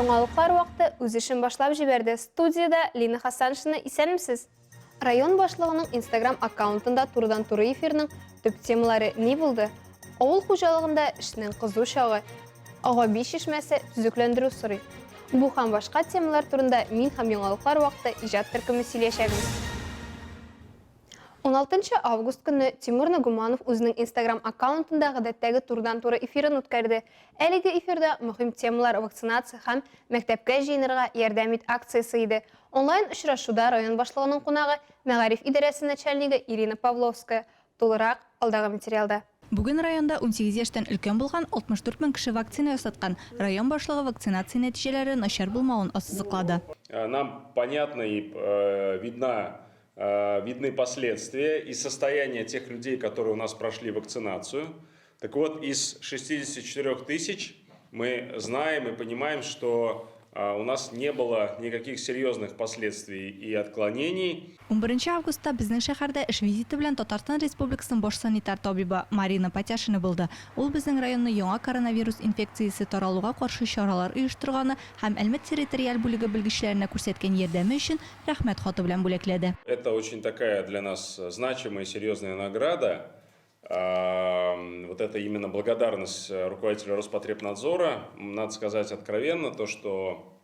Яңалыклар вакыты үз эшен башлап җибәрде. Студиядә Лина Хасаншина, исәнмесез? Район башлыгының Instagram аккаунтында турыдан-туры эфирның төп темалары ни булды? Авыл хуҗалыгында эшнең кызу чагы, Агаби чишмәсе төзекләндерү сорый. Бу һәм башка темалар турында мин һәм Яңалыклар вакыты иҗат төркеме сөйләячәкбез. 16 август көнне Тимур Нагуманов үзенең Instagram аккаунтында гадәттәге турыдан-туры эфирын үткәрде. Әлеге эфирда мөһим темалар вакцинация һәм Мәктәпкә җыенырга ярдәм ит акциясе иде. Онлайн очрашуда район башлыгының кунагы, мәгариф идарәсе начальнигы Ирина Павловская. Тулырак, алдагы материалда. Бүген районда 18 яшьтән өлкән булган 64 мең кеше вакцина ясаткан. Район башлыгы вакцинация нәтиҗәләре начар булмавын ассызыклады. Нам понятно и видна видны последствия и состояние тех людей, которые у нас прошли вакцинацию. Так вот, из 64 тысяч мы знаем и понимаем, что у нас не было никаких серьезных последствий и отклонений. Унберенче августта безнең шәһәрдә эш визиты белән Татарстан Республикасының баш санитар табибы Марина Патяшина булды. Ул безнең районны яңа коронавирус инфекциясе таралуга каршы чаралар оештырганы һәм Әлмәт территориаль бүлеге белгечләренә күрсәткән ярдәме өчен Рәхмәт хаты белән бүләкләде. Это очень такая для нас значимая и серьезная награда. Вот это именно благодарность руководителю Роспотребнадзора. Надо сказать откровенно, то, что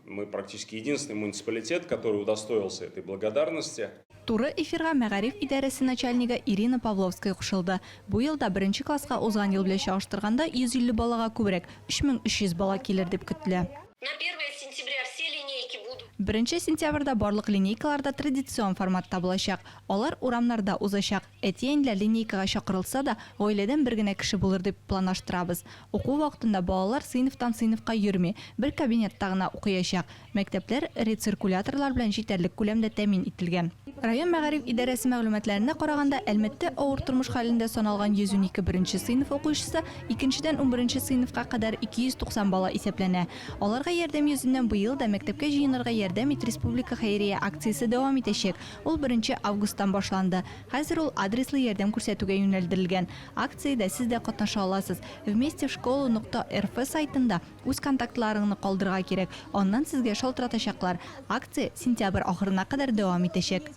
мы практически единственный муниципалитет, который удостоился этой благодарности. Туры эфирга мәгариф идарәсе начальнигы Ирина Павловская кушылды. Бу елда беренче класска узган ел белән чагыштырганда 150 балага күбрәк, 3300 бала килер дип көтелә. На первое сентября все линейки будут. Беренче сентябрьдә барлык линейкалар да традицион форматта булачак. Алар урамнарда узачак. Әти-әниләр линейкага чакырылса да, гаиләдән бер генә кеше булыр дип планлаштырабыз. Уку вакытында балалар сыйныфтан сыйныфка йөрми, бер кабинетта гына укыячак. Мәктәпләр рециркуляторлар белән җитәрлек күләмдә тәэмин ителгән. Район мәгариф идарәсе мәгълүматларына караганда, Әлмәттә авыр тормыш хәлендә саналган 112 беренче сыйныф укучысы, икенчедән унберенче сыйныфка кадәр 290 бала исәпләнә. Аларга ярдәм йөзеннән быел да Мәктәпкә җыенырга ярдәм ит республика хәйрия акциясе дәвам итәчәк. Ул беренче августтан башланды. Хәзер ул адреслы ярдәм күрсәтүгә юнәлдерелгән. Акциядә сез дә катнаша аласыз. Вместе в школу нокта рф сайтында үз контактларыңны калдырырга кирәк, аннан сезгә шалтыратачаклар. Акция сентябрь ахырына кадәр дәвам итәчәк.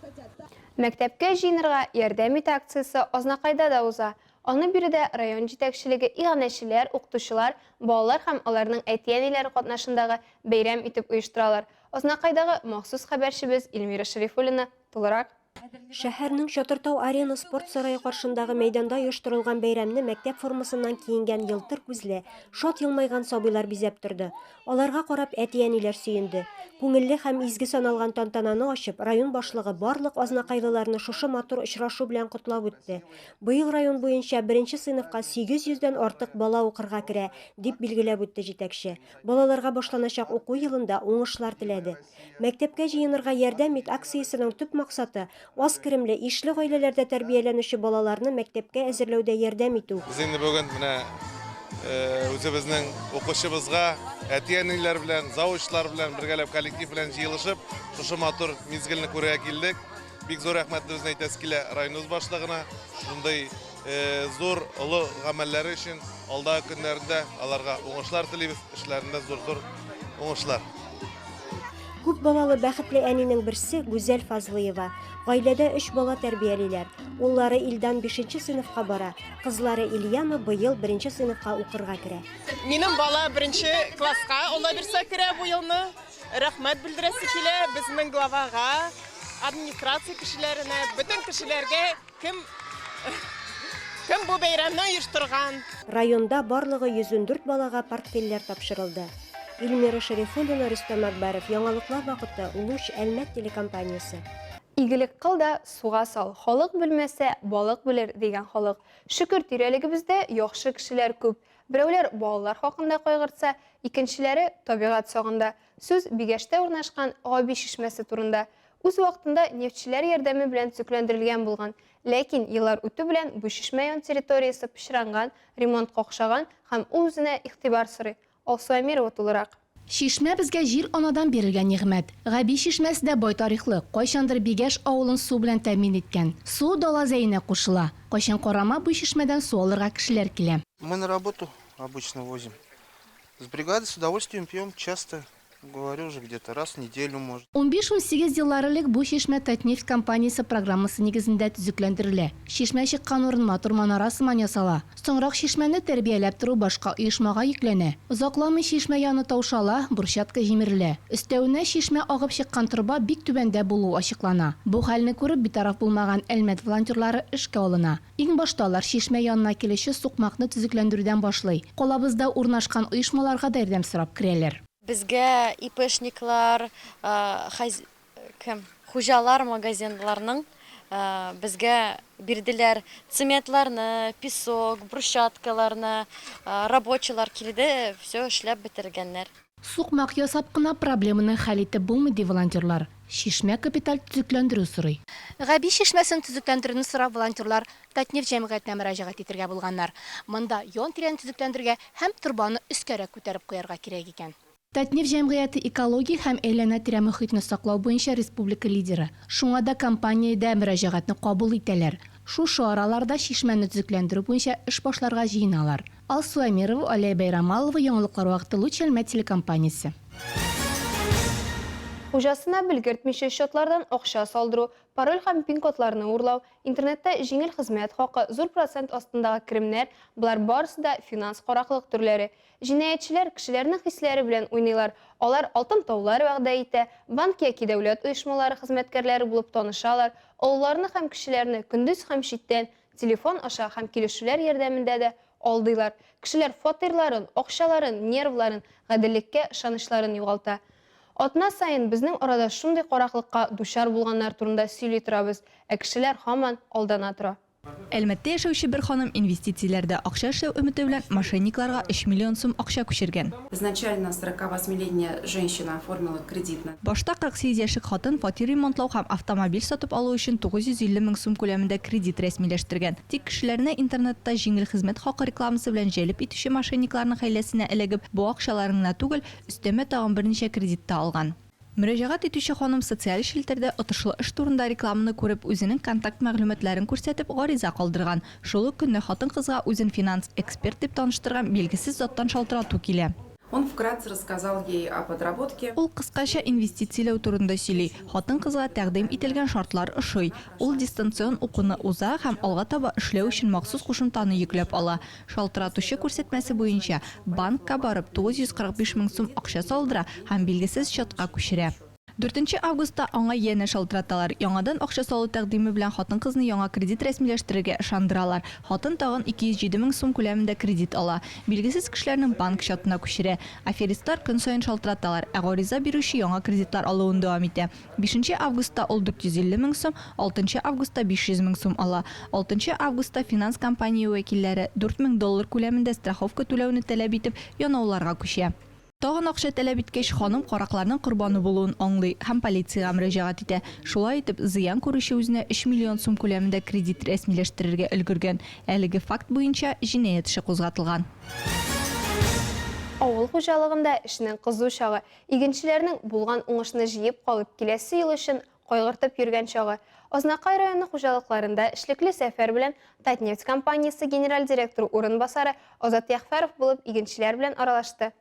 Мәктәпкә җыенырга ярдәм ит акциясе Азнакайда да уза. Аны биредә район җитәкчелеге, иганәчеләр, укытучылар, балалар һәм аларның әти-әниләре катнашындагы бәйрәм итеп оештыралар. Азнакайдагы махсус хәбәрчебез Эльмира Шәрифуллина тулырак. Шәһәрнең Чатыртау Арена спорт сарае каршындагы мәйданда оештырылган бәйрәмне мәктәп формасыннан киенгән елтыр күзле, шат елмайган сабыйлар бизәп торды. Аларга карап әти-әниләр сөенде. Күңелле һәм изге саналган тантананы ачып, район башлыгы барлык азнакайлыларны шушы матур очрашу белән котлап үтте. Быел район буенча беренче сыйныфка 800 дән артык бала укырга керә, дип билгеләп үтте җитәкче. Балаларга башланачак уку елында уңышлар теләде. Мәктәпкә җыенырга ярдәм ит акциясенең төп максаты, аз керемле, ишле гаиләләрдә тәрбияләнүче балаларны мәктәпкә әзерләүдә ярдәм итү. Без инде бүген менә үзебезнең укучыбызга әти-әниләр белән, завучлар белән бергәләп коллектив белән җыелышып, шушы матур мизгелне күрергә килдек. Бик зур рәхмәтебезне әйтәсе килә районыбыз башлыгына, шундый зур, олы гамәлләре өчен. Алдагы көннәрендә аларга уңышлар телибез, эшләрендә зур-зур уңышлар. Күп балалы бәхетле әнинең берсе Гүзәл Фазлыева. Гаиләдә өч бала тәрбиялиләр. Уллары Илдан бишенче сыйныфка бара, кызлары Ильяна быел беренче сыйныфка укырга керә. Минем бала беренче класска, Алла бирсә, керә бу елны. Рәхмәт белдерәсе килә безнең главага, администрация кешеләренә, бөтен кешеләргә, кем кем бу бәйрәмне оештырган. Районда барлыгы 114 балага портфельләр тапшырылды. Эльмира Шәрифуллина, Рөстәм Әкбәров, Яңалыклар вакыты, Луч, Әлмәт телекомпаниясе. Игелек кыл да, суга сал, халык белмәсә, балык белер, дигән халык. Шөкер, тирәлегебездә яхшы кешеләр күп. Берәүләр балалар хакында кайгыртса, икенчеләре, табигать сагында. Сүз Бигәштә урнашкан Габи чишмәсе турында. Үз вакытында нефтьчеләр ярдәме белән төзекләндерелгән булган. Ләкин еллар үтү белән бу чишмә ян территориясе пычранган, ремонт какшаган һәм ул үзенә игътибар сорый. Алсу Әмирова тулырак. Чишмә безгә җир-анадан бирелгән нигъмәт. Габи чишмәсе дә бай тарихлы, кайчандыр Бигәш авылын су белән тәэмин иткән. Су дала зәенә кушыла. Кайчан карама бу чишмәдән су алырга кешеләр килә. Мы на работу обычно возим. С бригадой с удовольствием пьем часто, говорю уже, где-то раз в неделю, может. Унбиш-унсигез еллар элек бу чишмә Татнефть компаниясе программасы нигезендә төзекләндерелә. Чишмә чыккан урын матур манара сыман ясала. Соңрак чишмәне тәрбияләп тору башка оешмага йөкләнә. Озакламый чишмә яны таушала, брусчатка җимерелә. Өстәвенә, чишмә агып чыккан торба бик түбәндә булуы ачыклана. Бу хәлне күреп, битараф булмаган Әлмәт волонтерлары эшкә алына. Иң башта алар чишмә янына килүче сукмакны төзекләндерүдән башлый. Калабызда урнашкан оешмаларга да ярдәм сорап керәләр. Безгә ИПшниклар, хәз, кем, хуҗалар магазинларның безгә бирделәр цементларны, песок, брусчаткаларны, рабочийлар килде, все эшләп бетергәннәр. Сукмак ясап кына проблеманы хәл итеп булмый, ди волонтерлар. Чишмә капиталь төзекләндерү сорый. Габи чишмәсен төзекләндерүне сорап волонтерлар Татнефть җәмгыятенә мөрәҗәгать итергә булганнар. Монда ян тирәне төзекләндерергә һәм торбаны өскәрәк күтәреп куярга кирәк икән. Татнефть җәмгыяте экология һәм әйләнә-тирә мохитне саклау буенча республика лидеры. Шуңа да компаниядә мөрәҗәгатьне кабул итәләр. Шушы араларда чишмәне төзекләндерү буенча эш башларга җыеналар. Алсу Әмирова, Алия Бәйрамалова, Яңалыклар вакыты, Луч Әлмәт телекомпаниясе. Хуҗасына белгертмичә счетлардан акча салдыру, пароль һәм пин-кодларны урлау, интернетта җиңел хезмәт хакы, зур процент астындагы керемнәр, болар барысы да финанс караклык төрләре. Җинаятьчеләр кешеләрнең хисләре белән уйныйлар, алар алтын таулар вәгъдә итә, банк яки дәүләт оешмалары хезмәткәрләре булып танышалар, олыларны һәм кечеләрне көндез һәм читтән, телефон аша һәм килешүләр ярдәмендә дә алдыйлар. Кешеләр фатирларын, акчаларын, нервларын, гаделлеккә ышанычларын югалта. Атна саен безнең арада шундый караклыкка дучар булганнар турында сөйли торабыз, ә кешеләр һаман алдана тора. Әлмәттә яшәүче бер ханым инвестицияләрдә акча эшләү өмете белән мошенникларга өч миллион сум акча күчергән. Изначально 48-летняя женщина оформила кредит на. Башта 48 яшьлек хатын фатир ремонтлау һәм автомобиль сатып алу өчен 950 мең сум күләмендә кредит рәсмиләштергән. Тик кешеләрне интернетта җиңел хезмәт хакы рекламасы белән җәлеп итүче мошенникларның хәйләсенә эләгеп, бу акчаларын гына түгел, өстәмә тагын берничә кредит та алган. Мөрәҗәгать итүче ханым социаль челтәрдә отышлы эш турында рекламаны күреп, үзенең контакт мәгълүматларын күрсәтеп, гариза калдырган. Шул ук көнне хатын-кызга үзен финанс эксперт дип таныштырган билгесез заттан шалтырату килә. Он вкратце рассказал ей о подработке. Ул кыскача инвестицияләү турында сөйли. Хатын-кызга тәкъдим ителгән шартлар ошый. Ул дистанцион укуны уза һәм алга таба эшләү өчен махсус кушымтаны йөкләп ала. Шалтыратучы күрсәтмәсе буенча, банкка барып, 945 мең сум акча салдыра һәм билгесез счетка күчерә. Дүртенче августта аңа янә шалтыраталар. Яңадан акча салу тәкъдиме белән хатын-кызны яңа кредит рәсмиләштерергә ышандыралар. Хатын тагын 207 мең сум күләмендә кредит ала. Билгесез кешеләрнең банк счетына күчерә. Аферистлар көн саен шалтыраталар, ә гариза бирүче яңа кредитлар алуын дәвам итә. Бишенче августта ул 450 мең сум, алтынчы августта 500 мең сум ала. Алтынчы августта финанс компания вәкилләре 4000 доллар күләмендә страховка түләүне таләп итеп, янауларга күчә. Тагын акча таләп иткәч, ханым каракларның корбаны булуын аңлый һәм полициягә мөрәҗәгать итә. Шулай итеп, зыян күрүче үзенә 3 миллион сум күләмендә кредит рәсмиләштерергә өлгергән. Әлеге факт буенча җинаять эше кузгатылган. Авыл хуҗалыгында эшнең кызу чагы. Игенчеләрнең булган уңышны җыеп калып, киләсе ел өчен кайгыртып йөргән чагы. Азнакай районы хуҗалыкларында эшлекле сәфәр белән Татнефть компаниясе генераль директоры урынбасары Азат Ягъфәров булып игенчеләр белән аралашты.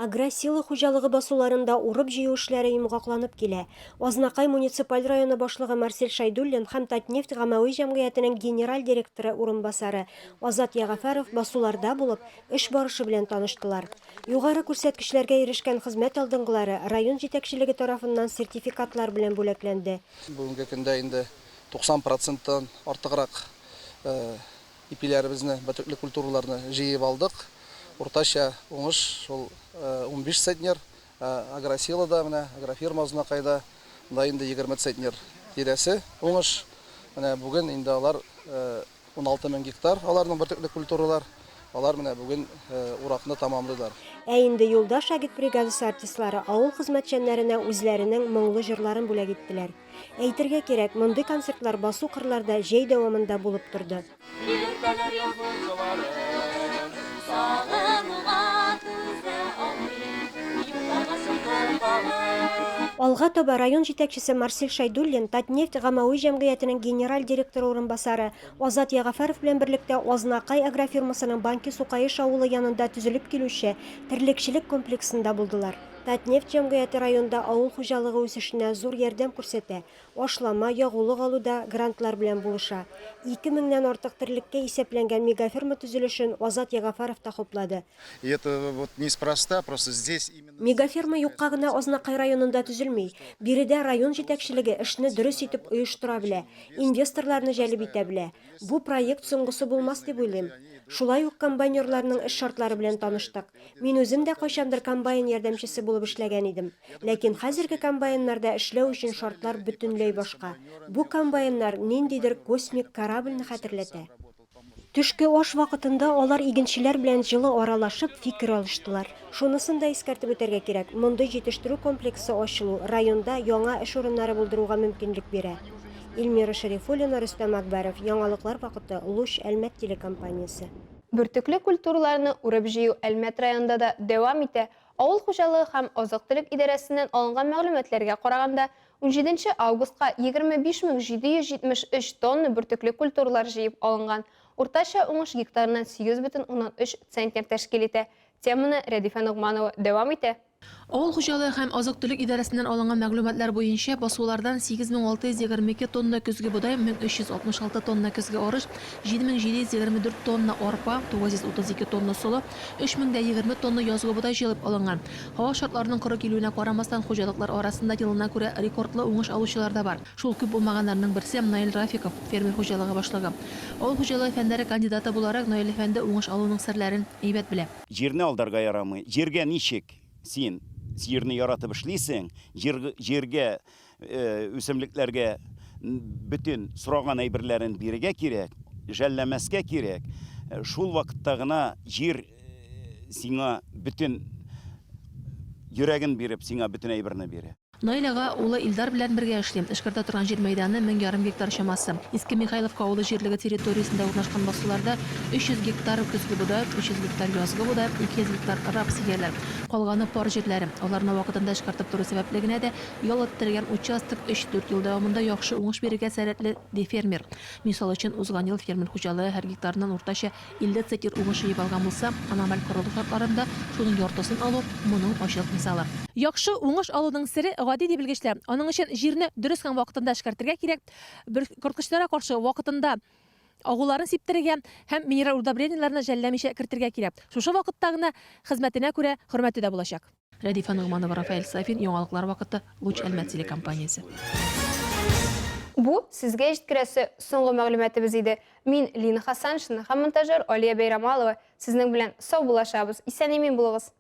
Агросила хуҗалыгы басуларында урып-җыю эшләре йомгакланып килә. Азнакай муниципаль районы башлыгы Марсель Шәйдуллин һәм Татнефть гамәви җәмгыятенең генераль директоры урынбасары Азат Ягъфәров басуларда булып, эш барышы белән таныштылар. Югары күрсәткечләргә ирешкән хезмәт алдынгылары район җитәкчелеге тарафыннан сертификатлар белән бүләкләнде. Бүгенге көндә инде 90 проценттан артыграк ипиләребезне, бөртекле культураларны җыеп алдык. Уртача уңыш шул 15 центнер. Агросилада менә, агрофирма Азнакайда, монда инде 20 центнер тирәсе уңыш. Менә бүген инде алар 16 мең гектар аларның бөртекле культуралар. Алар менә бүген уракны тәмамлыйлар. Ә инде Юлдаш агитбригадасы артистлары авыл хезмәтчәннәренә үзләренең моңлы җырларын бүләк иттеләр. Әйтергә кирәк, мондый концертлар басу-кырларда җәй дәвамында булып торды. Иртәләр язучыларын сагынуга түзә алмыйм, юлларга чыктым тагын. Алга таба район җитәкчесе Марсель Шәйдуллин Татнефть гаммәви җәмгыятенең генераль директоры урынбасары Азат Ягафәров белән берлектә Азнакай агрофирмасының Банки-Сукаеш авылы янында төзелеп килүче терлекчелек комплексында булдылар. Татнефть җәмгыяте районда авыл хуҗалыгы үсешенә зур ярдәм күрсәтә, ашлама, ягулык алуда грантлар белән булыша. Ике меңнән артык терлеккә исәпләнгән мегаферма төзелешен Азат Ягафаров та хуплады. И это вот неспроста, просто здесь именно. Мегаферма юкка гына Азнакай районында төзелми. Биредә район җитәкчелеге эшне дөрес итеп оештыра белә, инвесторларны җәлеп итә белә. Бу проект соңгысы булмас дип уйлыйм. Шулай ук комбайнерларның эш шартлары белән таныштык. Мин үзем дә кайчандыр комбайн ярдәмчесе булып эшләгән идем. Ләкин хәзерге комбайннарда эшләү өчен шартлар бөтенләй башка. Бу комбайннар ниндидер космик корабльне хәтерләтә. Төшке аш вакытында алар игенчеләр белән җылы аралашып, фикер алыштылар. Шунысын да искәртеп үтәргә кирәк, мондый җитештерү комплексы ачылу районда яңа эш урыннары булдыруга мөмкинлек бирә. Эльмира Шәрифуллина, Рөстәм Акбәров, Яңалыклар вакыты, Луч, Әлмәт телекомпаниясе. Бөртекле культураларны урып-җыю Әлмәт районында да дәвам итә. Авыл хуҗалыгы һәм азык-төлек идарәсеннән алынган мәгълүматларга караганда, унҗиденче августка 25773 тонна бөртекле культуралар җыеп алынган. Уртача уңыш гектарыннан 8,3 центнер тәшкил итә. Теманы Рәдифә Ногманова дәвам итә. Авыл хуҗалыгы һәм азык-төлек идарәсеннән алынган мәгълүматлар буенча, басулардан 8622 тонна көзге бодай, 1366 тонна көзге арыш, 7724 тонна арпа, 932 тонна солы, 3020 тонна язгы бодай җыелып алынган. Һава шартларының коры килүенә карамастан, хуҗалыклар арасында елына күрә рекордлы уңыш алучылар да бар. Шул күп булмаганнарның берсе, Наил Рафиков, фермер хуҗалыгы башлыгы. Авыл хуҗалыгы фәннәре кандидаты буларак, Наил әфәнде уңыш алуның серләрен әйбәт белә. Җирне алдарга ярамый. Җиргә ничек син җирне яратып эшлисең, җир, җиргә, үсемлекләргә бөтен сораган әйберләрен бирергә кирәк, жәлләмәскә кирәк. Шул вакытта гына җир сиңа бөтен йөрәген биреп, сиңа бөтен әйберне бирә. Наил ага улы Илдар белән бергә эшли. Эшкәртә торган җир мәйданы 1500 гектар чамасы. Иске Михайловка авылы җирлеге территориясендә урнашкан басуларда 300 гектар көзге бодай, 300 гектар язгы бодай, 200 гектар рапс игәләр. Калганы пар җирләре. Аларны вакытында эшкәртеп тору сәбәпле генә дә ял иттерелгән участок өч-дүрт ел дәвамында яхшы уңыш бирергә сәләтле, ди фермер. Мисал өчен, узган ел фермер хуҗалыгы һәр гектарыннан уртача 50 центнер уңыш җыеп алган булса, аномаль корылык шартларында шуның яртысын алу, моның ачык мисалы. Яхшы уңыш алуның сере гади, ди белгечләр. Аның өчен җирне дөрес һәм вакытында эшкәртергә кирәк, корткычларга каршы вакытында агуларын сиптерергә һәм минераль удобрениеләрне жәлләмичә кертергә кирәк. Шушы вакытта гына хезмәтенә күрә хөрмәте дә булачак. Рәдифә Ногманова, Рафаэль Сафин, Яңалыклар вакыты, Луч Әлмәт телекомпаниясе. Бу сезгә җиткерәсе соңгы мәгълүматыбыз иде. Мин Лина Хасаншина һәм монтажер Алия Бәйрамалова сезнең белән саубуллашабыз. Исән-имин булыгыз!